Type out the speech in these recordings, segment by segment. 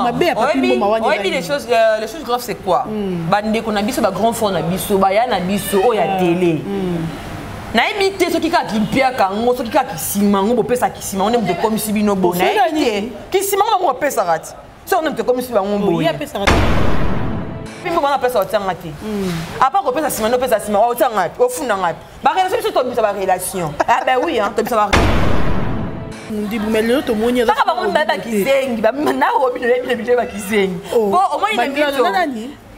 Mabe ya Papi Mboma wana. Oyebi les choses graves, c'est quoi? Bandeko na biso, bagrand frère na biso, baya na biso oyo ya télé, nayebi te soki kaka kimpiaka yango, soki kaka kisima yango bopesaka kisima yango nde moto ekomisi bino bo. Nayebi te kisima yango bango bapesaka ti soki nde moto ekomisi bango boye. Mpe wana apesa otianga te, apart kopesa nsima nde opesa nsima otianga te, ofundanga te barelation. Biso tobimisa barelation. Ah ben oui, tobimisa. Mundibu, mais lelo tomoni kaka bango mibale bakizengi na Robino, yebi na bino bakizengi po omoni na biso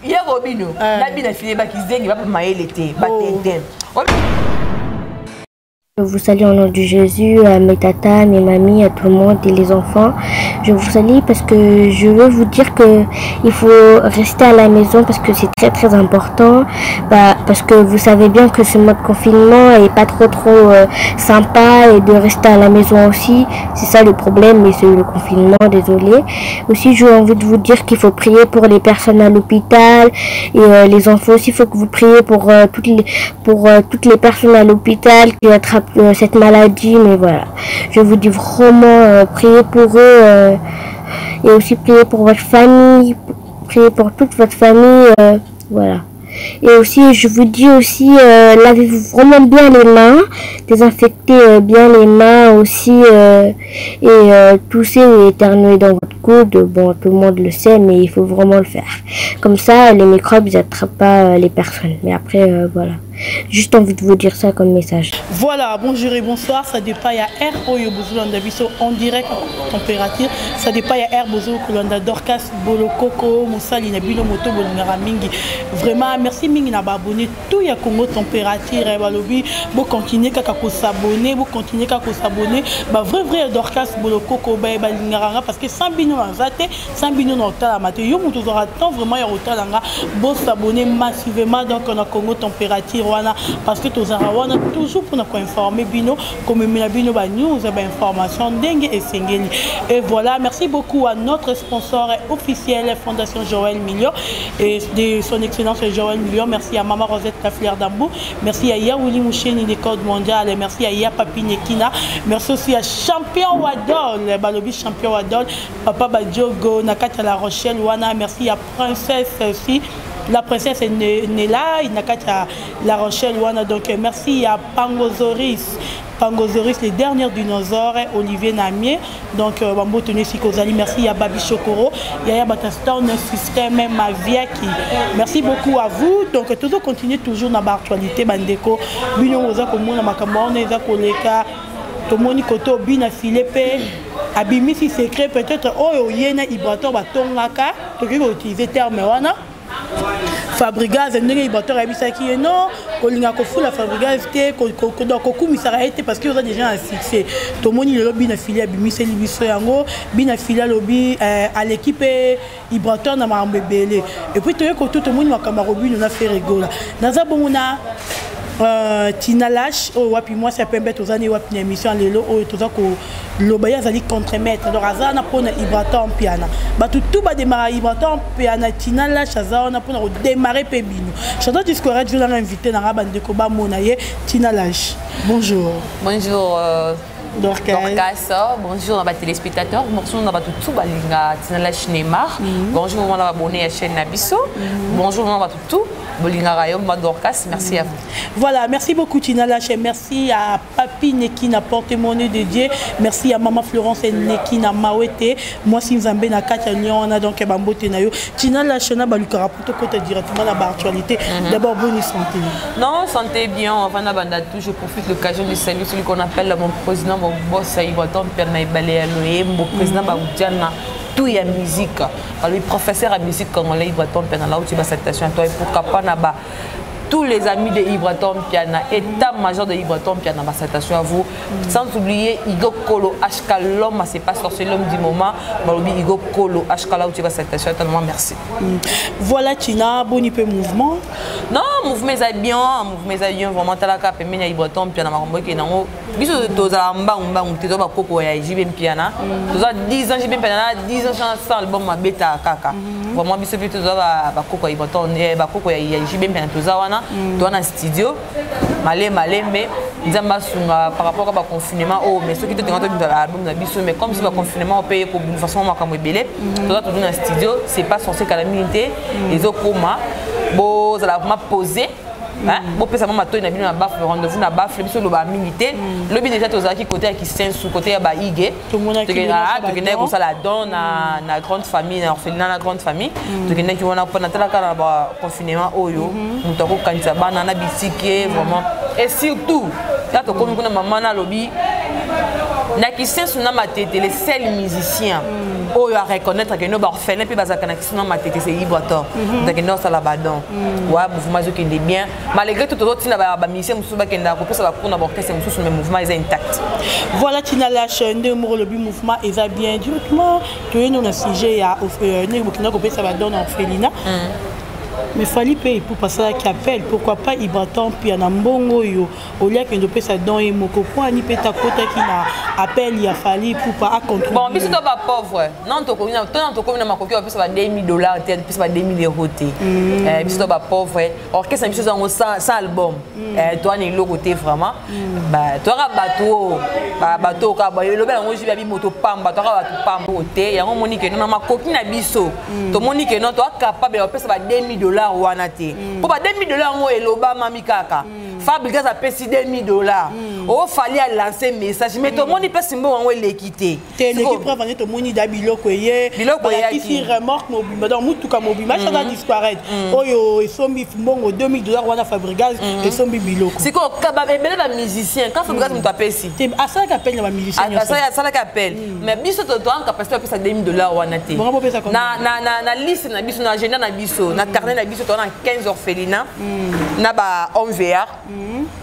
ye Robino na bino file bakizengi, bapa mayele te, batenten. Je vous salue au nom de Jésus, à mes tatas, mes mamies, à tout le monde et les enfants. Je vous salue parce que je veux vous dire que il faut rester à la maison parce que c'est très très important. Bah, parce que vous savez bien que ce mode confinement est pas trop trop sympa et de rester à la maison aussi. C'est ça le problème, mais c'est le confinement, désolé. Aussi, j'ai envie de vous dire qu'il faut prier pour les personnes à l'hôpital et les enfants aussi. Il faut que vous priez pour toutes les personnes à l'hôpital qui attrapent cette maladie. Mais voilà, je vous dis vraiment priez pour eux et aussi priez pour votre famille, priez pour toute votre famille, voilà. Et aussi, je vous dis aussi, lavez-vous vraiment bien les mains, désinfectez bien les mains aussi, et toussez ou éternuez dans votre coude. Bon, tout le monde le sait, mais il faut vraiment le faire. Comme ça, les microbes, ils attrapent pas les personnes. Mais après, voilà. Juste envie de vous dire ça comme message. Voilà, bonjour et bonsoir. Ça dépend ya heure oyo bozolanda biso en direct température. Ça dépend ya heure bozo kolanda Dorcas Bolokoko mosali na bino moto bolingaka mingi. Vraiment, merci mingi na ba abonné tout ya Congo Température, balobi bo continuer kaka ko s'abonner, bo continuer kaka ko s'abonner. Ba vrai vrai Dorcas Bolokoko ba balingaka parce que sans bino naza te, sans bino na otala mate. Yo moto ozwaka temps vraiment ya kotala nga, bo s'abonner massivement donc na Congo Température wana parce que tozalaka wana toujours mpona koinformer bino, komemela bino banews, bainformation ndenge esengeli. Et voilà, merci beaucoup à notre sponsor officiel, Fondation Joël Million et de son excellence Joël Million. Merci à Mama Rosette La Fleur d'Ambou, merci à Yaouli Moucheni des Codes Mondial, merci à Ya Papi Nekina, merci aussi à Champion Wadol, balobi Champion Wadol, Papa Badjogo na kati ya La Rochelle wana. Merci à Princesse aussi, la princesse Nela na kati ya La Rochelle wana. Donc merci à Pangozoris, Pangozoris, les derniers dinosaures, Olivier Namier. Donc bambo tenu esika ozali. Merci à Babi Chokoro, Yaya Bataston Système Maviaki, merci beaucoup à vous. Donc toujours continuer toujours na baactualité, bandeko. Bino oza komona makambo wana eza koleka. Tomoni kote obina file mpe abimisi secret peut-être oyo ye na Ibrator batongaka, tokoki koutiliser terme wana Fabrigaz, ndenge Ibrator ayebisaki ye non, kolinga kofula Fabrigaz te, donc kokumisaka ye te parce que oza déjà na succès. Tomoni lelo bina fili abimiseli biso yango. Bina fili alobi aleki mpe Ibrator na makambo ebele. Et puis toye koto, tomoni makambo ya Robino na Ferre Gola. Naza bongo na Tina Lash oyo wapi, mwasi ya pembe. Toza ne wapi na émission ya lelo oyo toza koloba? Ye azali contremaître, donc aza wana mpona Ibrator Mpiana. Bato tu badémarrer Ibrator Mpiana, Tina Lash aza wana mpona kodémarrer mpe bino. Chantal Discoret jolanga invité nanga, bandeko bamona ye. Tina Lash, bonjour. Bonjour Dorcas. Dorcas, bonjour à téléspectateurs, bonjour à tout balinga Tina Lash Neymar, bonjour à abonné à chaîne na biso, bonjour à tout bolinga rayon ma Dorcas, merci à vous. Voilà, merci beaucoup Tina Lash, merci à Papi Nekina, porte-monnaie de Dieu, merci à Maman Florence Nekina Mawete, moi si Nzambe na kati ya Lyon wana, donc bambote na yo. Tina Lash na balukaka poto kota directement na ba actualité. D'abord, bonne santé? Non, santé bien, enfin na banda tout, je profite de l'occasion de saluer celui qu'on appelle mon président, mon boss Ibrator Mpiana Ebale ya Loyembo, président Baoudiana tout ya musique. Alors, professeur à musique congolais Ibrator Mpiana, là où tu vas, salutation à toi et pourquoi pas na ba tous les amis de Ibrator Mpiana, état-major de Ibrator Mpiana, ma salutation à vous. Sans oublier Igo Kolo, HK, l'homme, c'est pas sorcier, l'homme du moment. Balobi Igo Kolo, HK, là où tu vas, salutation à toi, merci. Voilà Tina, bon peu mouvement. Non, mouvement est bien, mouvement est bien, vraiment, talaka, pembeni ya Ibrator Mpiana, makambo eke nango. Biso tozala mbangu mbangu te, toza bakoko ya JB Mpiana. Toza 10 ans JB Mpiana, 10 ans sans album mabeta kaka. Vraiment, biso mpe toza bakoko ya Ibrator, bakoko ya JB Mpiana, toza wana. Toza na studio male malembe, Nzambe asunga par rapport à baconfinement oyo. Mais soki totenga tobimisa album na biso, mais comme si baconfinement oyo mpe kobouleversement makambo ebele, toza toujours na studio. C'est pas censé kala mingi te ezokoma. Bozala vraiment posé, bopesa mwa matoi na bino na baffle. Rendez-vous na baffle. Biso oloba mingi te. Lobi déjà tozalaki côté ya Kisensu, côté ya baige. Tokendaki kosala don na grande famille, na orphelinat, na grande famille. Tokendaki wana mpo natalaka na baconfinement oyo moto akokanisa bana na bitike vraiment. Et surtout ya tokomi kuna, mama nalobi na Kisensu na Matete, les seuls musiciens oyo areconnaître ke no baorphelin mpe bazalaka na Kisensu na Matete, c'est Ibrator. Tokende kosala badon wa mouvement ezokende bien malgré tout. Tozotina bamusicien mosusu bakendaka kopesa bacours na baorchestre mosusu, mais mouvement eza intact. Voilà, Tina Lache, nde moko lobi mouvement eza bien. Directement toyeni na sujet ya ndenge bokenda kopesa badon na orphelinat, mais Fally mpe Ipupa asalaki appel. Pourquoi pas Ibrator mpia na mbongo oyo oliakende opesa don ye moko? Mpo ani mpe takotaki na appel ya Fally Ipupa acontribuer? Bon, biso to bapauvre non, tokomi to na tokomi na makoki bapesa ba 2000 $ te, apesa ba 2000 € te. Biso to bapauvre, orchestre na biso ezango sans album, toa na eloko te vraiment. Toyaka bato oyo, bato oyo kaka elobi yango jibi abi moto pamba, toyaka bato pamba oyo te. Yango omoni ke na makoki na biso, tomoni ke non, toa capable ya bapesa ba 2000 $ wana te, mpo ba 2000 $ yango elobamami kaka. Fabregas apesi 2000 $, ofali alance message, mais tomoni mpesi mbongo yango eleki te. Te, eleki. Preuve ane tomoni da biloko eye. Biloko balakisi eyaki. Remorque mobimba, donc mutuka mobimba aza disparaître oyo esombi mbongo 2000 $ wana. Fabregas esombi biloko. Sikoyo ebele bamusicien, quand Fabregas moto apesi te, asalaki appel na bamusicien nyonso. Asalaki appel, mais biso toa en capacité apesa 2000 $ wana te. Bongo bopesa combien? Na liste na biso, na agenda na biso, na carnet na biso, toa na 15 orphelinat na ba homme vr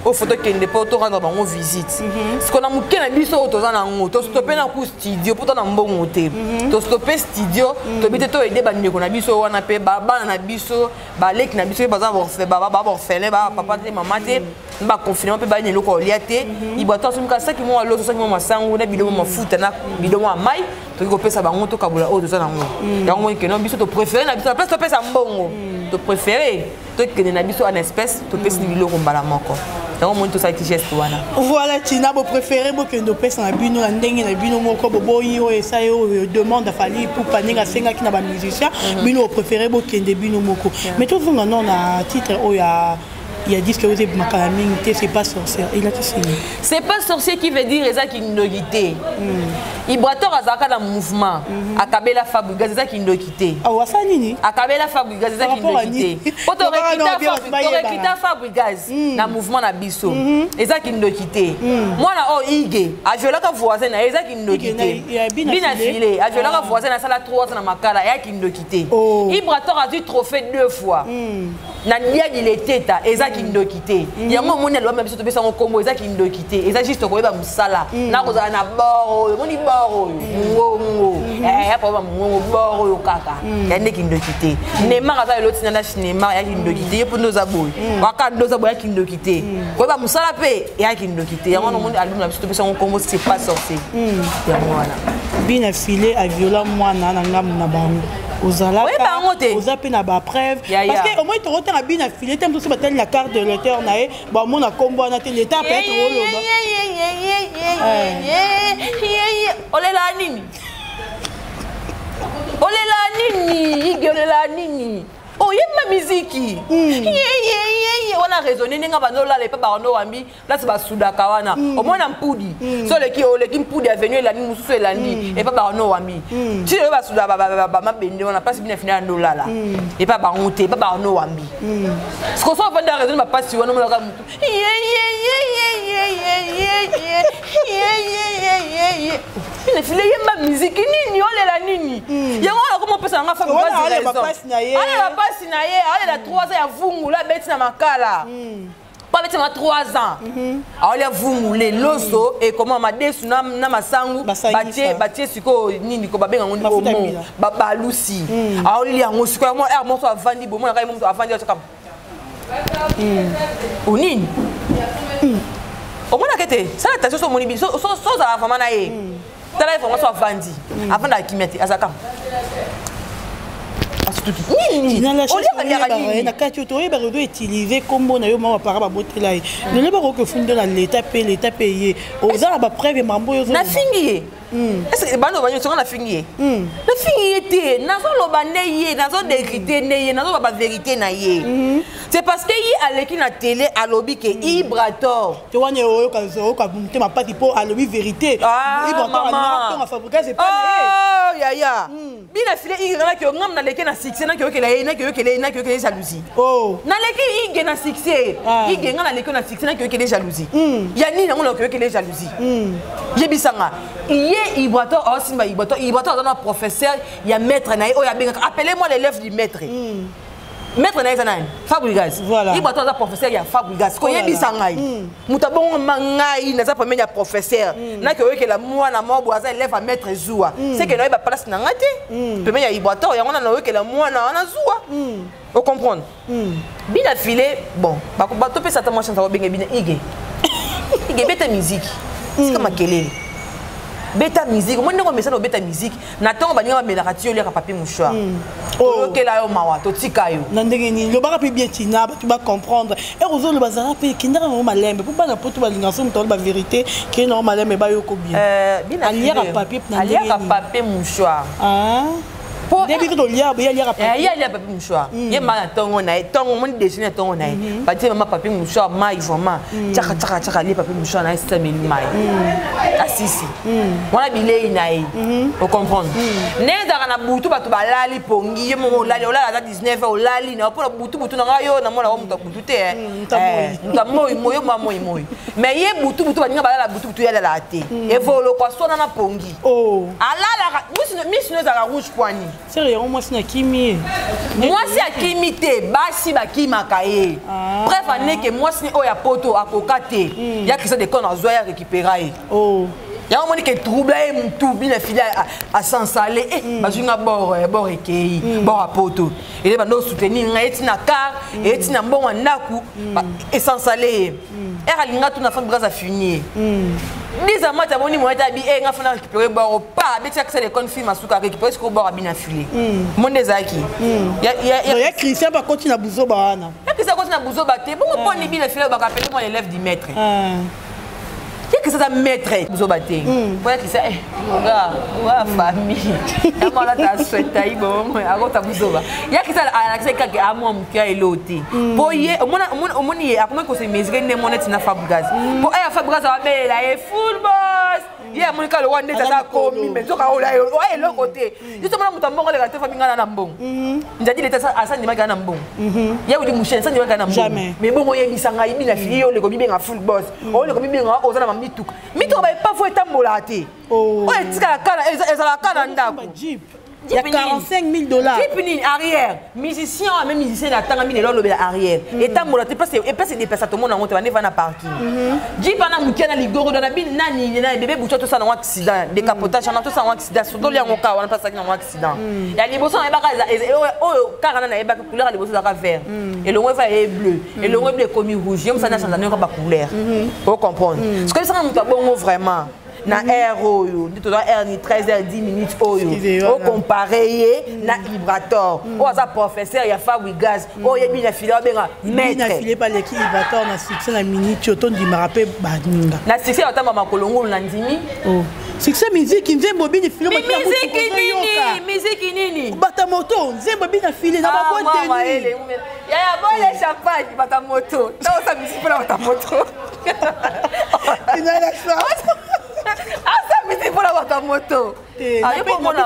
oyo faut tokende mpo torendre bango visite. Siko na moke na biso oyo toza nango, tostope na ku studio mpo to na mbongo te, tostope studio, tobi te toyede bandeko na biso wana mpe bana na biso, baleki na biso mpe baza baorphelin, bapapa te, mama te, na baconfinement mpe bayini eloko kolia te. Ibrator asomika saki mwa loso, saki mwa masangu na biloko mafuta na biloko ya mai, toki kopesa bango, tokabola oyo toza nango. Yango moi keno biso topréféré na biso na place topesa mbongo, topréféré tokende na biso en espèce, topesi biloko mbala moko. Yango moni tosalaki geste wana. Voilà, Tina, bopréféré bokende opesa na bino na ndenge na bino moko. Boboyi oyo esali oyo demande afali Ipupa ndenge asengaki na bamusicien. Bino bopréféré bokende bino moko. Mais tozonga non na titre oyo ya disque oyo ebimaka na mingi te, c'est pas sorcière. Elakisi nini? C'est pas sorcier qui veut dire eza kindoki te. Ibrator azalaka na mouvement, akabela Fabregas, eza kindoki te. Awa asala nini? Akabela Fabregas, eza Par rapport à kindoki nini? te, po Tobaka na bien, bato bayebaka. torecruta Fabregas na mouvement na biso, eza kindoki te. Mwana oyo Ige aviolaka voisin na ye, eza kindoki Ige te. Ya Bina Bina File. File aviolaka voisin, asala 3 ans na makala, eya kindoki te. Oh. Ibrator azwi trophée deux fois na liadi leteta, eza kindoki te. Yango omoni aloba na biso, topesa yango nkombo eza kindoki te, eza juste koyeba mosala na kozala na bord oyo. Omoni bord oyo mongongo ya papa mongongo, bord oyo kaka ya nde kindoki te. Neymar aza lelo ntina na Neymar, ya kindoki te. Ye mpo nde oza boye, waka nde oza boye, ya kindoki te. Koyeba mosala mpe ya kindoki te. Yango wana omoni album na biso topesa yango nkombo c'est pas sorcier, yango wana. Bina File aviola mwana na ngambu na bango, ozalaka Oyeba yango te. Oza mpe na bapreuve? Ya. Parce que omoi tokotanga Bina File te, mosusu batali na carte de lecteur na ye, bamona nkombo wana te. Leta peut-être oloba. Olela nini? Olela nini, Ige? Olela nini? Oyemba miziki yeyeyeye wana, raisonne ndenge bandolala epa bando wambi place basudaka wana. Omona mpudi so oleki, oleki mpudi avenue elandi mosusu elandi epa bando wambi ti oyo basuda bamabende wana, place bina fina ndolala epa bango te, epa bando wambi. Siko so ovandi raisonne bapasi wana, omonaka mutu yeyeyeyeyeyeyeyeyeyeye. Bina File yemba miziki nini? Olela nini? Yango wana koma opesa nanga. Wana alela bapasi na ye. Alela bapasi na ye, alela 3 ans ya vungula abeti na makala, mpo abeti na 3 ans aolia vungule, loso ekoma madesu na masangu. Basangisa. Batie sikoyo nini ko babenga yango? Mafuta omo mbila. Babalusi aolia yango sikoyo. Yango ere moko avandi boye, monaka ye moto avandi atyaka onini, omonaka ete sala attention. So omoni biso so ozala vraiment na ye, tala ye vraiment. So avandi, avandaka kimia te, azalaka Asutuki nini? Na kati oyo toyebaka ozo utiliser nkombo na yo, mama para babotela ye lelo, bakoki ofunda na leta mpe leta mpe ye oza na bapreuve mambo oyo. Nafingi ye? Est-ce bano banyo songa nafingi ye? Nafingi ye te, nazoloba nde ye, nazodécrypter nde ye, nazoloba bavérité na ye. C'est parce que ye aleki na télé, alobi ke Ibrator. Te, wana oyoka oyoka motema pasi mpo alobi vérité. Ibrator Fabregas epa na ye. Yaya, bina file ige naki ngam naleki na succès, naki oyokela ye, naki oyokela ye, naki oyokela ye jalousie. Naleki ige na succès, ige nga naleki na succès, naki oyokela ye jalousie ya nini? Yango naki oyokela ye jalousie, yebisanga ye. Ibrator aosimba Ibrator, Ibrator aza na professeur ya maître na ye oyo abengaka appelez moi l'élève du maître. Maître na ye eza nani? Fabregas. Ibrator aza professeur ya Fabregas. Koyebisa ngai, moto abongoma ngai, naza pembeni ya professeur, naki oyokela mwana moko boye aza élève ya maître zuwa, seke nayeba place na ngai te pembeni ya Ibrator. Yango wana naoyokela mwana wana zuwa, ocomprendre? Bina file, bon, batopesa ata mwa chance, akobenge bina ige, ige beta musique, sika makelele, beta musique. Omoni ndenge omesana obeta musique na ntongo, baninga bamelaka ti oliaka papier mouchoir, toyokela yo mawa, totika yo. Na ndenge nini? Lobaka mpe bien, tina bato bacomprendre. Ere ozoloba, azala mpe ekendaka nango malembe, mpo bana poto balingaka so moto aloba vérité, kende nango malembe, bayoko bien. Aliaka papier na aliaka papier mouchoir. Nde biso tolia boye, aliaka papier. Ye alia papier mouchoir, ye ma na ntongo na ye, ntongo omoni déjeuner ya ntongo na ye, batie mama papier mouchoir, mai vraiment, tiaka tiaka tiaka, alie papier mouchoir na ye, sisameli mai, asisi wana bilei na ye, ocomprendre? Nde ezalaka na butu, bato balali pongi, ye moko olali, olala ata 19, olali na mpona butu butu na ngai, yo namona wa moto ya butu te, moto ya moi moi, yo mwa moi moi, mais ye butu butu, baninga balala butu butu, ye alalaka te, evolokwa sona na pongi, alalaka misino ezalaka rouge poani. Sere yango mwasi na kimi ye. Mwasi akimi te, basi bakimaka ye. Bref, aneke mwasi oyo ya poto akoka te, ya Christian Decon azwa ye, arécupéra ye. Yango omoni ke trouble ye mutu, bina fili asansale e bazwi nga bor bor, ekei bor ya poto, ele bando osoutenir ngai, eti na car, eti na mbongo ya ndako, esansale ye. Ere alinga tuna Fabregas, afini ye dix amati, amoni moye te, abi e nga fana récupéré bor pa, abeti akisa lekone film, asuka récupéré sikoyo bor, abina file monde ezalaki. Ya Christian bakoti na buzoba wana. Ya Christian akoti na buzoba te bongo, mponi bina file bakapele moi l'élève du maître, ye Christian aza maître, buzoba te, mpo ya Christian nga wa famille yango alata asweta bongo akota buzoba. Ya Christian alakisa kaka amwa moke ya elo te, mpo ye omoni ye akomi kose mesurer nde mo neti na Fabregas, mpo aya Fabregas ababelela ye full boss, ye amoni kaka lokwa ndeti aza komi, mais nzoka oya eloko te. Biso mona moto ya mbongo aleka te, fabi ngai na mbongo, njadi leta asandimaki na mbongo, ye udi mushene asandimaki na mbongo, mais bongo oyebisa ngai, bina fili, yo oleko mibenga full boss, oleko mibenga oza na bamituka, mituka baepafu etambolaka te, oyo etikala kala ezalaka na ndako. Ya 45 000 $. Jeep nini arrière? Musicien ame musicien atanga mingi lelo, alobela arrière etambola te, place epesa edepesa, tomona yango te, bande na parking. Jeep ana moke na ligoro na bini nani na bébé butu, tosala yango accident, décapotage wana, tosala yango accident, sodoli yango ka wana, place yango accident ya liboso nayebaka oyo kaka na nayebaka couleur ya liboso ezalaka vert, elongo eva ye bleu, elongo bleu ekomi rouge, ye mosala na change yango bacouleur, ocomprendre? Soki ebisanga moto abongo vraiment na heure oyo nde toza, heure ni 13 heures 10 minutes oyo, ocompare ye na Ibrator oyo aza professeur ya Fabregas, oyo oyebi na file obenga maître. File baleki Ibrator na succès na minute oyo, tondimaka mpe baninga. Na succès batamba makolo ngulu na ndimi. Succès musique, nzembo bini file. Miziki nini? Miziki nini? Bata moto, nzembo bina file na baboîte de nuit. Yaya, bole champagne, bata moto, taosa musique mpona bata moto. Asa musique mpona bata moto.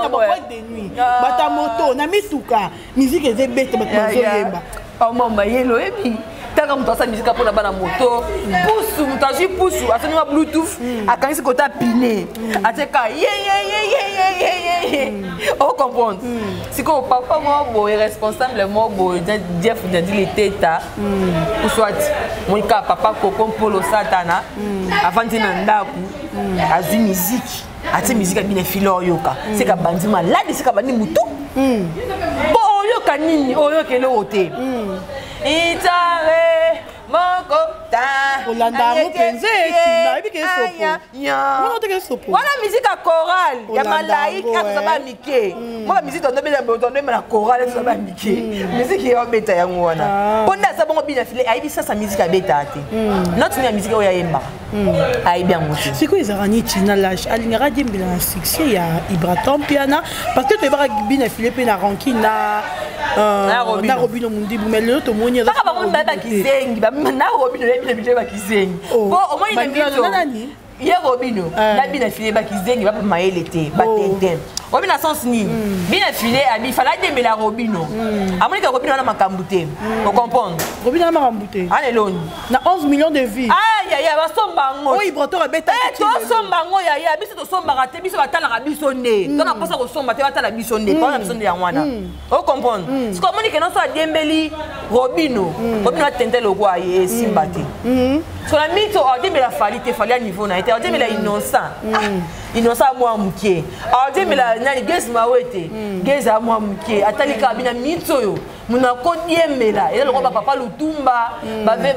Boîte de nuit, bata moto na mituka, musique eza ebete, bato bazoyemba. Mama yelo oyebi ntaka moto asala musique mpona bana moto, pusu moto azwi pusu, asali mwa bluetooth, akangisi kota pine, atieka yeyeyeyeyeyeye, ocomprendre? Sikoyo papa moko boye, responsable moko boye, Jeff Jadi Leteta ou soit monika papa Koko Mpolo Satana, avandi na ndako, azwi musique, atie musique, abina file, oyoka seka bandi maladi, seka bandi mutu, mpo oyoka nini? Oyoka eloko te, itare moko. Olanda yango mpenza etina oyebi ke esopo wana musique ya chorale ya malaike atoza ba mike mwa bamusike tondobela na chorale toza ba mike musique ye obeta yango wana mpo nde aza bongo bina file ayebi sasa musique abetaka te noti ya musique oyo ayembaka ayebi yango te. Sikoyo ezalaka nini na lage alingaka adiembela na succès ya Ibrator Mpiana, parce que toyebaka bina file mpe na rankine na Robino Mundibu, mais lelo tomoni kaka bango mibale bakizengi na Robino na bina file bakizengi po omoni na mito nani. Ye Robino na bina file bakizengi, bapa mayele te, batenten obi na sens nini. Bina file abi fala adembela Robino, amonika Robino wana makambo te, ocomprendre? Robino na makambo te. Ana eloni. Na 11 millions de vues. Ayaya, basomba yango. Oyo Ibrator abetaki. Tosomba yango yaya, biso tosombaka te, biso batalaka biso nde. To na mposa kosomba te, batala biso nde, mpona biso nde yango wana, ocomprendre? Siko omoni ke nyonso adiembeli Robino, Robino atente lokwa ye esimba te. So na mito adiembela Fally te, Fally ya niveau na ye te. Adiembela Innocent, Innocent mwa moke. Adiembela nani, Gaz Mawete, Gaz ya mwa moke. Atali kaka bina mito oyo mono akodiembela eza lokola bapapa Lutumba, bave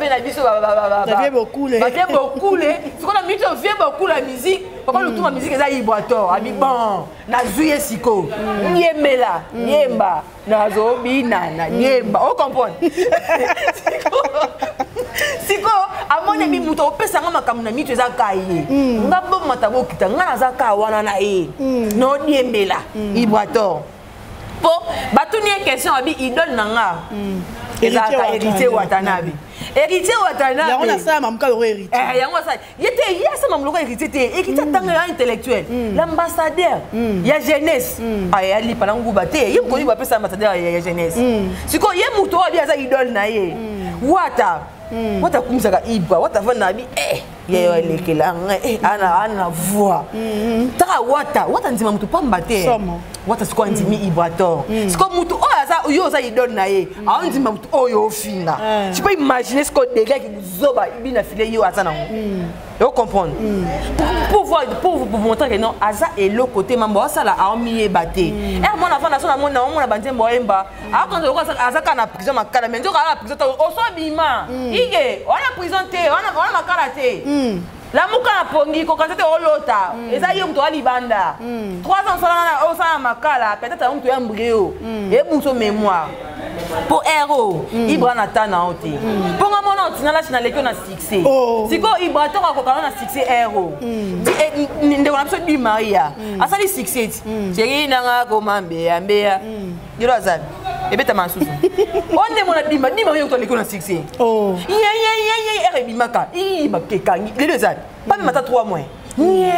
na biso. Bavie Bokule. Bavie Bokule. Sikoyo na mito vie Bokule ya musique, papa Lutumba musique eza Ibrator. Abi bon, nazwi ye sikoyo, yembela yemba, nazobina na yemba, ocomprendre? Sikoyo amoni abi moto akopesanga makambo na mito eza ka ye. Nga bomata bokita, nga naza ka wana na ye nodiembela Ibrator, mpo batuni ye question, abi idole na nga ezalaka Héritier Watanabe, Héritier Watanabe. Yango nasala mamuka loko Héritier. Yango asala ye te, ye asala mamu loko Héritier te. Héritier atanga ya intellectuel, l'ambassadeur ya jeunesse, ayalipa na nguba te. Ye mokoni bapesa ambassadeur ya jeunesse. Sikoyo ye moto oyo abi aza idole na ye Wata, Wata akumisaka Ibra. Wata avanda abi ye alekela ngai ana ana voix taka Wata. Wata ndima motu pamba te. Wata sikoyo andimi Ibrator. Sikoyo motu oyo aza yo oza idole na ye, aondima motu oyo ofinga. Tu peux imaginer sikoyo degré zoba bina file yo aza nango, yo comprendre? Pour voir, pour vous montrer que non, aza eloko te, mambo asala aomiyeba te. Ere mwana avanda so namona omona banzembo oyemba, akonza loko aza kaka na prison Makala, mais nzoka aza na prison te. Osobima ige wana prison te, wana Makala te. Lamuka na pongi, kokanisa te olota eza ye moto alibanda 3 ans osala na Makala. Peut-être yango moto ya mbrio ebuso mémoire mpo ero Ibra na ta na yo te, mpo nga mona otina lasi naleki yo na succès. Sikoyo Ibra ntongo akokana na succès ero ndeko na biso Di Maria asali succès ti chéri nanga koma mbeya mbeya yelo azabi ebetama lisusu o nde mona dima Di Maria kutu aleki yo na succès. Yeyeyeye, ere ebimaka bakekangi lelo ezali pamema ata 3 mois nye.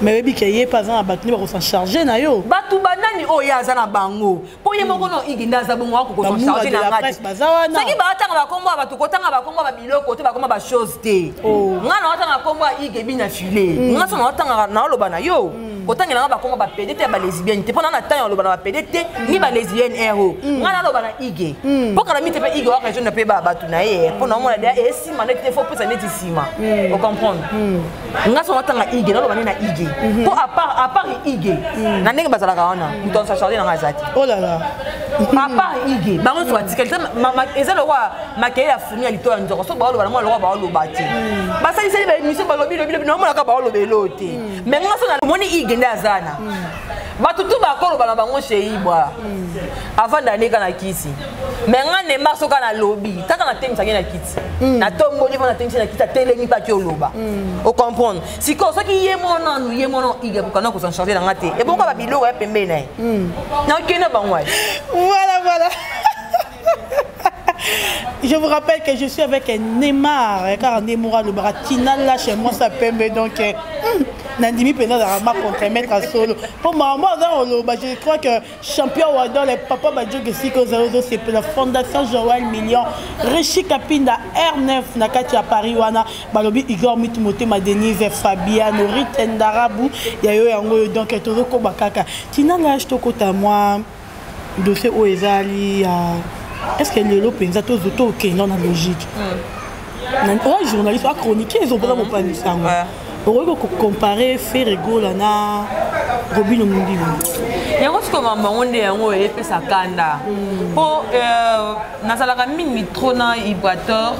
Mais oyebi ke ye mpe aza na bato nde bakosan charge na yo. Bato banani oyo ye aza na bango? Mpo ye moko no igi nde aza bongo akokosan charge na nga te. Soki baatanga bakombo ya bato, kotanga bakombo ya babiloko te, bakombo ya bachose te. Nga na watanga kombo ya ige bina file, nga so na watangaka naoloba na yo, kotangela nga bakombo bapede te, ya balesbienne te, mpo na na ntango aloba na bapede te ni balesbienne. Ero nga naloba na ige mpo kala mite mpe ige wa région na mpe bato na ye, mpo naomona deya esima neti te, fo opesa neti nsima, ocomprendre? Nga so natanga ige, naloba nde na ige, mpo à part ige na ndenge bazalaka wana, moto aza charge nanga aza te. Oh là là. À part ige, bango nyonso batikali eza lokwa makele ya fumi ya lito ya nzoko. So baoloba na mwana lokwa baoloba te, basalisali baémission, balobi lobi lobi, naomonaka baoloba elo te. Mais nga so namoni ige nde aza na bato tu bakoloba na bango chez Ibwa, avanda neka na kiti. Mais nga Neymar, soka nalobi kaka natemisaki na kiti, natomboli mpo natemisi na kiti, atelemi mpaki oloba, ocomprendre? Sikoyo soki ye mo nanu, ye mono ige akokana kosan charge na nga te, ebongo babiloko ya pembeni na ye nakende bango. Voilà. Je vous rappelle que je suis avec Neymar, car Neymar le Tina là chez moi ça pembe, donc nandimi mpenza azalaka ma contremaître solo mpo makambo aza koloba. Je crois que champion wadol les papa bajoke esika ozali, ozosepela. Fondation Joel Million, Richi Kapinda, R9 na kati ya Paris wana, balobi Igor Mitu Motema, Denise Fabiano Ritendarabu ya yo yango oyo. Donc tozokoba kaka tina lage, tokota mwa dossier oyo ezali ya est ce que lelo mpenza tokenda na logique. Oya journaliste, oya chroniqueur, mpoza mopanisa yango, okoki kocompare Ferre Gola na Robino Mundibu? Yango sikoyo makambo yango nde yango epesa kanda, mpo nazalaka mingi trop na Ibrator.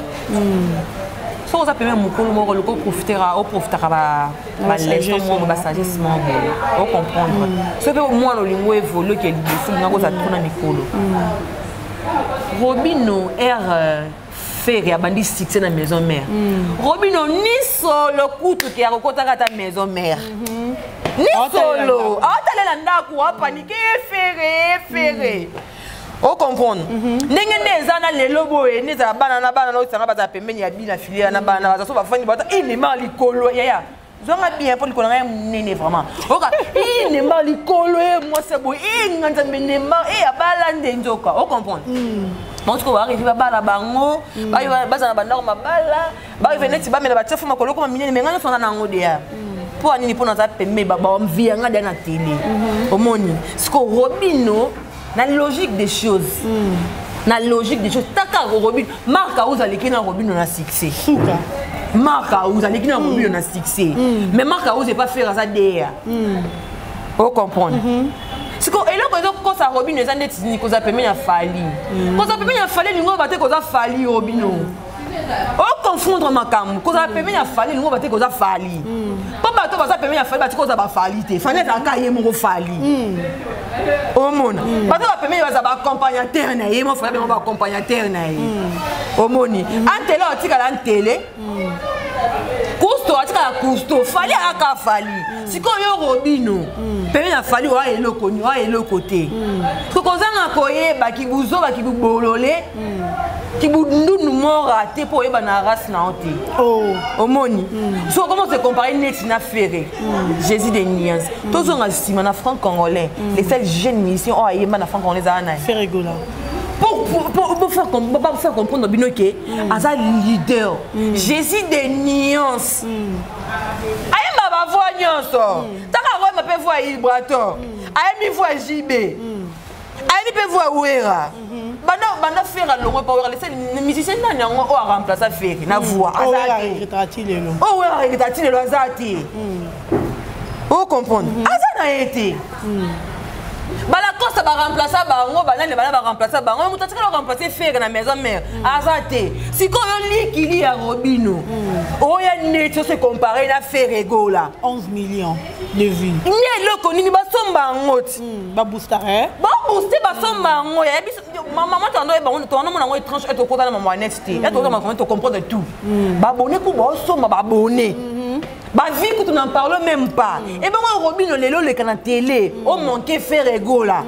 Soki oza peme mokolo moko, loko oprofitera, oprofitaka baleçon moko, basagesse moko boye, ocomprendre. Soki mpe mwana olingo évolue ke liboso, olinga kozala trop na mikolo. Robino r Ferre abandi succès na Maison Mère, Robino ni solo kutu ke akokotaka ata Maison Mère, ni solo aotalela ndako, apanike Ferre, Ferre. Ocomprendre ndenge nde eza na lelo boye, nde ezala bana na bana naosanga bazala pembeni ya bina filière na bana baza so bafandi bata inema likolo. Yaya, zwanga bien, mpo likolo na ngai monene vraiment. Oka inema likolo e mwasi boye e nga Nzambe nema e abala nde nzoka. Ocomprendre? Bango sikoyo baarrive, babala bango, bazala na bandako, mabala baarrive neti bamela batia fo makolo koma minene. Me ngai nyonso naza na yango deya. Mpo anini? Mpo naza pembe, bamvi yanga deya na tele. Omoni sikoyo Robino, na logique des choses, na logique des choses, taka Robino, Mark Aouz aleki na Robino na succès. Suka. Mark Aouz aleki na Robino na succès, mais Mark Aouz epa Ferre aza deya. Ocomprendre? Siko eloko ezokosa Robino eza ndeti nini? Kozala pembeni ya Fally, kozala pembeni ya Fally elingo bate koza Fally. Robino, oconfondre makambo. Kozala pembeni ya Fally elingo bate koza Fally, mpo bato baza pembeni ya Fally bati kozala baFally te. Fally ezalaka ye moko Fally. Omona bato bapembeni baza baaccompagnateur na ye mo Fally, bango baaccompagnateur na ye. Omoni antele atikala ntele, kusto atikala kusto, Fally ayaka Fally. Sikoyo yo Robino, pembeni na Fally oya eloko ni oya eloko te. Soki ozanga koyeba kibuzoba, kibubolole, kibundundu mora te, mpo oyeba na race na yo te. Omoni so comment se comparer neti na Ferre? Jésus de nuance, tozonga nsima na franc congolais, les seuls jeunes musiciens oyo ayemba na franc congolais ezala nani? Ferre Gola. Pour faire comprendre bino ke aza leader. Jésus de nuance ayemba bavoix nyonso. Taka akoyemba mpe voix Ibrator, ayembi voix JB, ayembi mpe voix Wera. Banda banda Ferre alongwe pa Wera, lese musicien nani yango oyo aremplaça Ferre na voix? Aza te. Aregrettaka ti lelo. Oyo Wera aregretta ti lelo aza te. Ocomprendre? Aza na ye te. Balacoste baremplaça bango, banani bana baremplaça bango, moto atikala koremplace Ferre na Maison Mère aza te. Sikoyo likili ya Robino oya neti ose compare na Ferre Gola. 11 millions de vues. Nde eloko nini basomba yango ti? Baboostaka. Babooste, basomba yango. Ya biso mama tando oyeba yango, towana yango étrange. E tokota na mama net te, e tokota mama, tocomprendre tout. Babone ku baosomba, babone bavi kutu, n'en parle même pas. Ebongo Robino lelo oleka na télé, omanke Ferre Gola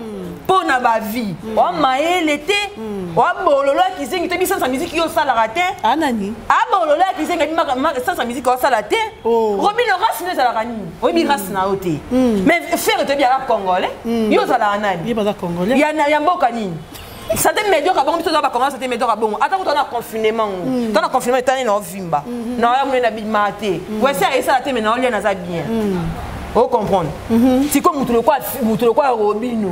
mpo na bavi oa mayele te, oa bololo ya kizengi te. Bisansa miziki yo osalaka te. Anani? Abololo ya kizengi, sansa miziki osala te. Robino, race no ezalaka nini? Oyebi race na yo te, mais Ferre toyebi aza congolais. Yo ozalaka nani? Ye baza congolais. Ya mboka nini? Santé médiocre bongo, biso toza bacongolais, santé médiocre bongo. Ata kuta na confinement ngo, to na confinement etani na ovimba na oya monene na bima te, wese esala te, mais na olia naza bien. Ocomprendre? Sikoyo mutu lokwa Robino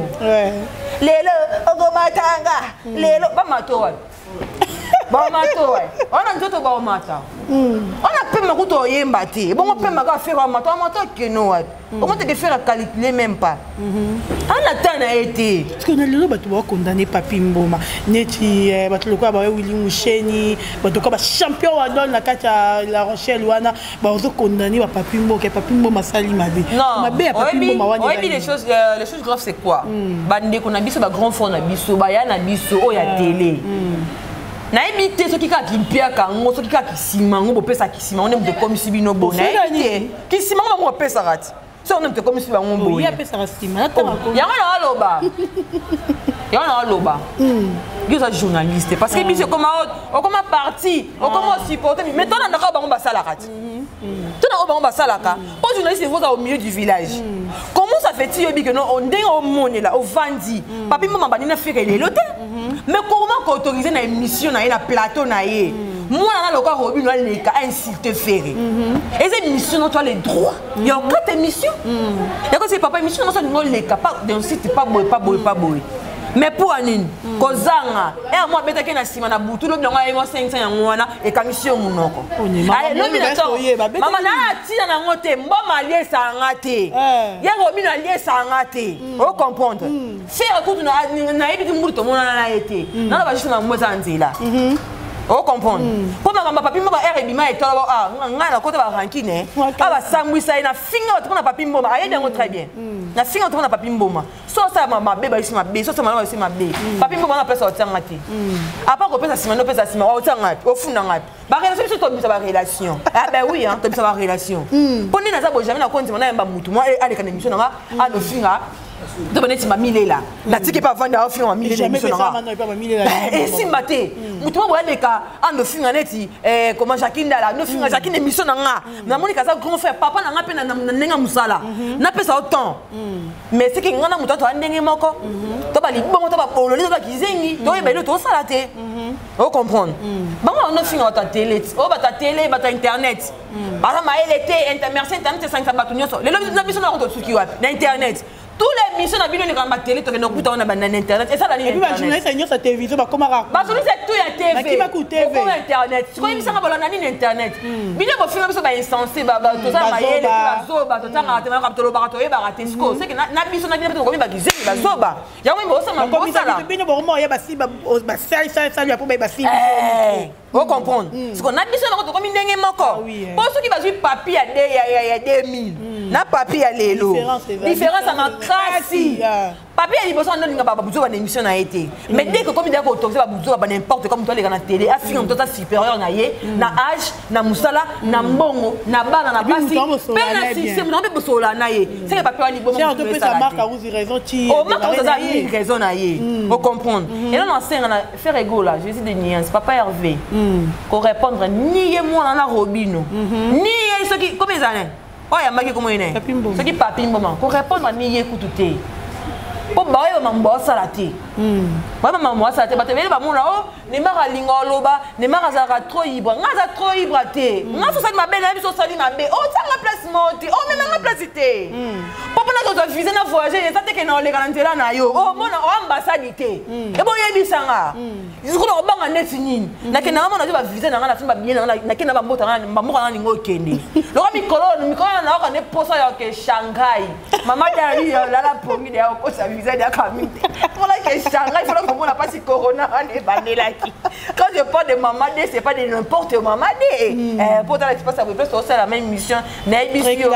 lelo okomatanga lelo bamato wapi? Bamato wapi? Wana nzoto baomata wana pema kuta oyemba te. Ebongo pema kaka Ferre amata, amata akeno wapi? Omoteke Ferre acalcule même pas, ana ta na ye te. Parce que na lelo bato bakondane Papi Mboma neti bato lokola bawe Willi Musheni, bato lokola bachampion wadol na kati ya La Rochelle wana, bazokondane bapapi Mboka. Papi Mboma asali mabe? Mabe ya Papi Mboma wana? Oyebi, les choses graves, c'est quoi? Bandeko na biso, bagrand frère na biso, baya na biso oyo ya télé, nayebi te soki kaka kimpiaka yango, soki kaka kisima yango bopesaka kisima yango nde moto ekomisi bino bo. Nayebi te kisima yango bango bapesaka ti soki nde moto ekomisi bango boye. Ye apesaka nsima. Yango na aloba, yango na aloba, yo oza journaliste, parce que biso okoma, okoma parti, okoma osupporte, mais tolandaka oyo bango basalaka ti, tona oyo bango basalaka. Po journaliste evoza au milieu du village, comment ça fait ti yobi ke non, ndenge omonela ovandi Papi Mama bandi na Ferre lelo te, mais comment koautoriser na émission na ye, na plateau na ye, mwana na loka Robino aleka ainsulte Ferre? Eza émission no, toi les droits ya okata émission yako se papa émission nyonso alingi oleka, pas d'insulte, pas boye, pas boye, pas boye. Mais mpo ya nini kozanga ere mo abetaki na nsima na butu, lobi nango aye mwa 500 yango wana ekangisi yo monoko. Lobi na ntongo, mama na atina nango te, mboma aliesanga te, ye Robino aliesanga te. Ocomprendre? Ferre kutu nayebi ti mbulu tomonana na ye te, nana bajuste na mbo eza nzela. Ocomprendre? Mpo makambo Papi Mboma ere ebima etala ngai nakota barancune a basambwisa ye na finga bato mpona Papi Mboma. Ayebi yango très bien, na finga bato mpona Papi Mboma. So osala mabe, bayisi mabe, so osala malamu, bayisi mabe. Papi Mboma na place otianga te, apart kopesa nsima nde opesa nsima, otianga te, ofunda ngapi barelation. Biso tobimisa barelation. Ah ben oui, hein, tobimisa barelation mpo nde naza boye. Jamais nakondima nayamba mutu mwa aleka na émission nanga anofinga to baneti mamilela. Natiki mpe avandi aofinga mamilela émission nanga, esimba te. Mutu mwa boye aleka anofinga neti comment Jacques Ndala anofinga Jacques na émission na nga, namoni kaza grand frère, papa na nga mpe na ndenge ya mosala napesa yo temps. Mais seke nga na moto atoya ndenge moko, to balibongo, to babololi, to bakizengi, toyeba elo tosala te. Ocomprendre? Bango banofinga bato ya tele, oyo bato ya tele, bato ya internet baza mayele te. Merci internet esangisa bato nyonso. Lelo na biso nango tosuki wapi na internet? Tous les émissions na bino elekaka na télé, tokende kokuta wana na internet. Esala nini? Bajournaliste nyonso ya télévision bakomaka Bajournaliste tout ya TV okoma internet. Sikoyo yebisanga, bolanda nini internet? Bino bofinga biso bainsensé, toza mayele, bazoba, totangaka te, tolobaka, toyebaka te. Sikoyo seke na biso na bino mpe tokomi bakizengi, bazoba. Yango bosala bosala. Bino bokoma oya basi basalisalisali po baye basi. Ocomprendre? Sikoyo na biso nango tokomi ndenge moko, mpo soki bazwi papi ya 2000 na papi ya lelo, différence ya makasi. Papi ya liboso ando olinga babuzoba na émission na ye te, mais dès que komi deya koautoriser babuzoba ba n'importe quoi, moto aleka na télé afinga moto aza supérieur na ye na âge, na mosala, na mbongo, na bana, na basi mpe na succès, moto mpe bosolola na ye, seke papi wa liboso aza mingi raison na ye. Ocomprendre? Elo nasenga na Ferre Gola, Jésus de nuance, papa Hervé, korépondre ni ye mwana na Robino, ni ye soki komi ezala oyo ayambaki komo ye ne soki Papi Mboma, korépondre ni ye kutu te, mpo baoyeba mambo baosala te, bayeba mambo baosala te. Bato ebele bamona o Neymar alinga oloba Neymar azalaka trop libre. Nga aza trop libre te. Nga so osali mabe, nayebi so osali mabe, otianga place moko te, omemanga place te, mpo mpona kozwa visa na voyage eza te ke na oleka na nzela na yo, omona oambassade te, eboyebisanga sikoyo nakobanga neti nini. Nakendanga mona nazwi bavisa na nga, nasombi babillet na nga, nakenda bamboka nga ningo okende loka mikolo mikolo nayoka nde posa ya ke Shanghai. Mama Dari lala pongi de okosa visa de akami te mpona ke Shanghai, mpona komona mpasi corona wana ebandelaki. Quand je parle de mama D, c'est pas de n'importe mama D. Po tala espace ya boye, place tosala même mission, nayebi yo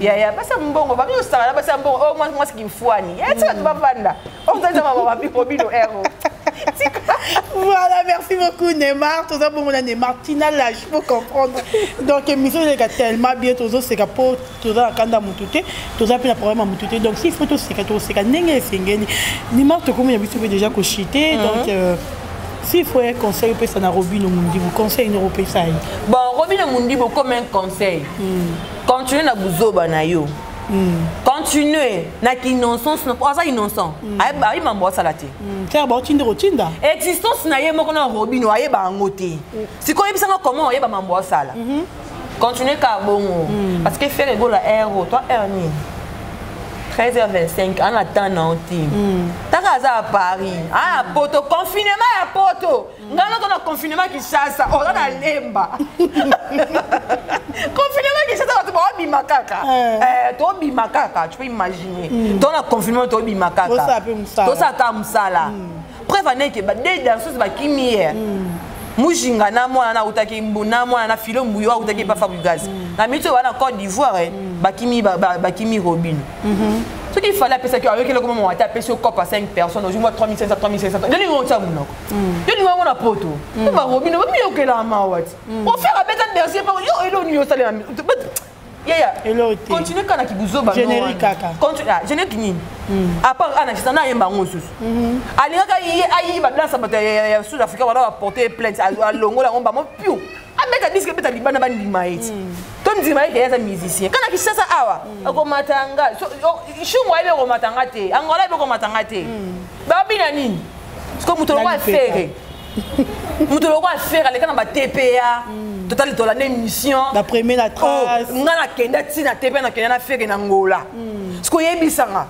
yaya basa mbongo babi osala na basa mbongo oyo mwasi kimfwani eti bato bavanda ozaza mama babi Robino ero. Voilà, merci beaucoup Neymar. Tout ça bon, on a Neymar. Tina là, il faut comprendre. Donc, émission est tellement bien, tout ça c'est capo, tout ça kanda mutute, tout ça puis la problème à mutute. Donc, s'il faut tout c'est tout c'est ndenge esengeli. Neymar to comme il y a déjà kochité, donc s'il faut un conseil opesa na Robino Mundibu, conseil ni opesa ye? Bon, Robino Mundibu, comme un conseil. Continue na buzoba na yo. Continue na innocence, aza innocent, ayebi mambo asala te. Tere baotinda kotinda. Existence na ye moko na Robino ayeba yango te. Sikoyo oyebisanga comment oyeba mambo asala? Continue kaka bongo, parce que Ferre Gola aire toi heure nini? 13h25 ana temps na te, taka aza ya Paris, aya poto, confinement ya poto. Ngai nato na confinement Kinshasa, oza na lemba confinement Kinshasa, bato baobima kaka, tobima kaka. Tu peux imaginer, to na confinement tobima kaka, tosala kaka mosala. Preuve aneke bade danseuse bakimi ye Mujinga na mwana na autaki na mwana na Filo Mbuyo autaki epa Fabregas na miti oyo wana Côte d'Ivoire, bakimi, bakimi Robino. Soki Fally apesaki, ayokeli koma mwa te, apesi yo cope à 5 personnes, ozwi mwa 3500, 3500, ndelingi otia monoko yo lingi yango na poto to barobino bamiyokela mawa ti ofere abeta Bercy mpo yo elo nini osalela yaya. Continue kaka na kibuzoba. Générique kaka. Générique nini? À part ana kisa na ayemba yango mosusu, alingaka ye ayiba danse bato ya Sud Africa wana baporte plainte, alongola yango bamo piu, abeta disque, ebeta libanda, bandima ye ti to ndima ye ke ye aza musicien. Kana Kinshasa awa akomata nga shungu, ayebi okomatanga te, Angola ayebi okomatanga te, babina nini? Siko moto lokwa Ferre, moto lokwa Ferre aleka na batpa totali, tolanda émission. Bapremier la trace. Nga nakenda ntina te mpe nakenda na Ferre na Ngola. Soki oyebisanga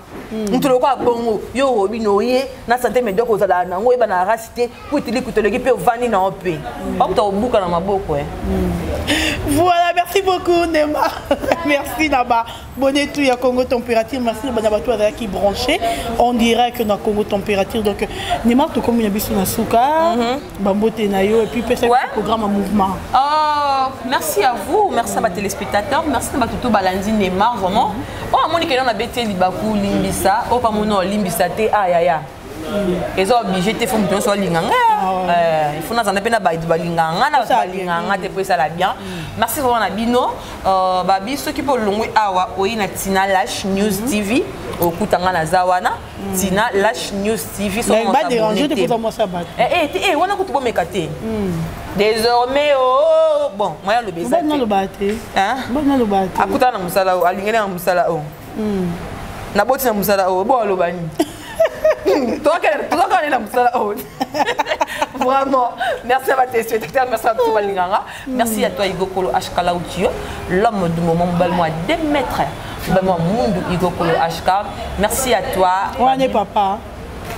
moto lokola bongo yo olobi na oye na sante médiocre, ozalaka nango, oyeba na race te, kuitili kutoleki mpe ovandi na yo mpe bakuta kobuka na maboko. Voilà, merci beaucoup Nema. Merci na baabonnés tout ya Congo Température. Merci na bato azalaki branché en direct na Congo Température. Donc Nema, tokomi na biso na suka, bambote na yo et puis pesa programme en mouvement. Oh, merci à vous, merci à téléspectateurs, merci à tout balandi Neymar vraiment. Oh, amoni ke na beti libaku, limbisa, oh pa mono limbisa te, ah ya ya. Eza obligé te, faut moto nyonso alinga nga. Il faut nazala mpe na bato balinga nga, na bato balinga nga te, po esala bien. Merci vraiment na bino. Babi soki mpo olongwi awa, oyi na Tina Lash News TV, okutanga naza wana, Tina Lash News TV. Badéranger te, poza mwasi ya bato. Wana kutu bomeka te désormais. Oh bon, moya aloba eza. Naloba te, naloba te. Akutana na mosala oyo, alingeli na mosala oyo, naboti na mosala oyo, bo aloba nini? Tozakana na mosala oyo vraiment. Merci à ba téléspectateurs, merci à tout balinganga, merci à toi Igo Kolo HK Lautio, l'homme du moment, mobile moi 2 mètres, mobile moi mundu, Igo Kolo HK, merci à toi. Wana papa.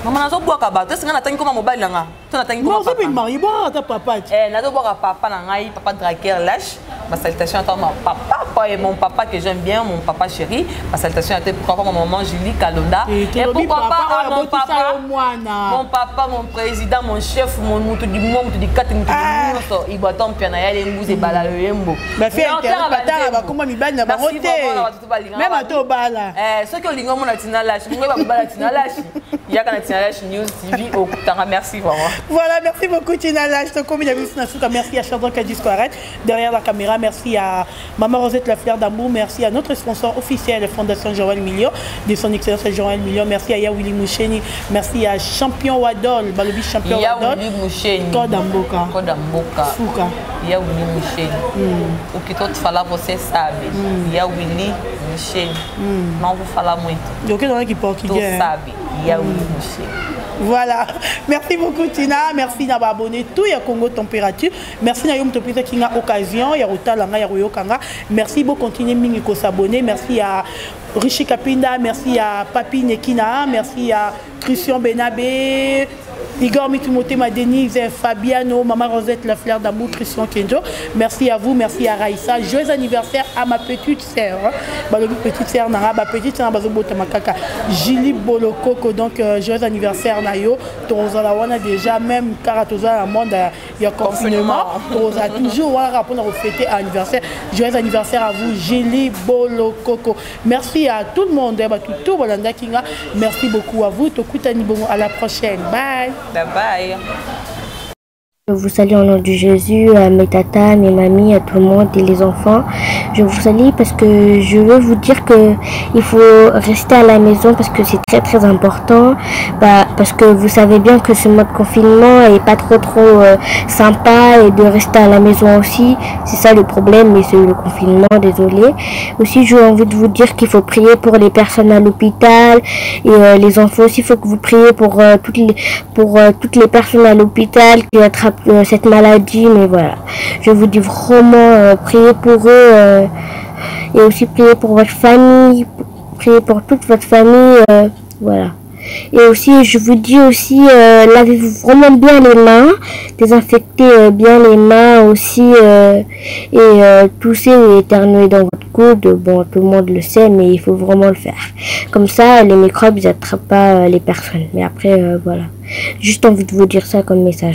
Mama, nazobwaka bato, esinga natangi koma mobali na nga to natangi. Ozobi mari, bwaka ata papa. Nazobwaka papa na ngai, papa Draker Lash. Ma salutation à toi, mon papa, et mon papa que j'aime bien, mon papa chéri. Ma salutation à toi, pourquoi pas ma maman Julie Kalonda. Et pourquoi pas à mon papa, mon papa, mon président, mon chef, mon mutu du monde, du quatre, mutu du nyonso, Ibwaton Piana, ya lembuze bala yembo. Bakoma mibali na bango te, même ata obala. Soki olingi omona Tina Lash, ngo bakobala Tina Lash, yaka na Tina Lash News TV, okutanga. Merci vraiment. Voilà, merci beaucoup Tina Lash. Tokomi na biso na suka. Merci à Chardon Kadis derrière la caméra, merci à Maman Rosette La Fleur d'Amour, merci à notre sponsor officiel, Fondation Joël Million, de son excellence Joël Million, merci à Yawili Moucheni, merci à Champion Wadol, balobi Champion Wadol. Yawili Moucheni. Code Mboka. Code Mboka. Fuka. Yawili Moucheni. O que todo falar você sabe. Yawili Moucheni. Não vou falar muito. Ok, dans qui portugais. Tu sabe. Yawili Moucheni. Voilà. Merci beaucoup Tina. Merci d'avoir abonné tout ya Congo Température. Merci na yo moto qui nga occasion ya rotala nga ya royokanga. Merci beaucoup, continuer mingi ko s'abonner. Merci à Rishi Kapinda, merci à Papi Nekina, merci à Christian Benabé, Igor Mitumotema, Denise, Fabiano, Maman Rosette La Fleur d'Amour, Christian Kenjo. Merci à vous, merci à Raïssa. Joyeux anniversaire à ma petite sœur. Balobi petite sœur na, ma petite sœur bazobota makaka. Julie Bolokoko, donc joyeux anniversaire na yo. Tozala wana déjà même car tozala monde il y a confinement. Tozala toujours wana pour nous fêter anniversaire. Joyeux anniversaire à vous Julie Bolokoko. Merci à tout le monde, bah, tout tout bolanda kinga. Merci beaucoup à vous. Tokutani bongo à la prochaine. Bye. Bye bye. Je vous salue au nom de Jésus, à mes tatas, mes mamies, à tout le monde et les enfants. Je vous salue parce que je veux vous dire que il faut rester à la maison parce que c'est très très important. Bah, parce que vous savez bien que ce mode confinement est pas trop trop sympa et de rester à la maison aussi. C'est ça le problème, mais c'est le confinement, désolé. Aussi, j'ai envie de vous dire qu'il faut prier pour les personnes à l'hôpital et les enfants aussi. Il faut que vous priez pour toutes les personnes à l'hôpital qui attrapent cette maladie. Mais voilà, je vous dis vraiment priez pour eux et aussi priez pour votre famille, priez pour toute votre famille, voilà. Et aussi, je vous dis aussi, lavez-vous vraiment bien les mains, désinfectez bien les mains aussi, et toussez ou éternuez dans votre coude. Bon, tout le monde le sait, mais il faut vraiment le faire. Comme ça, les microbes, ils attrapent pas les personnes. Mais après, voilà. Juste envie de vous dire ça comme message.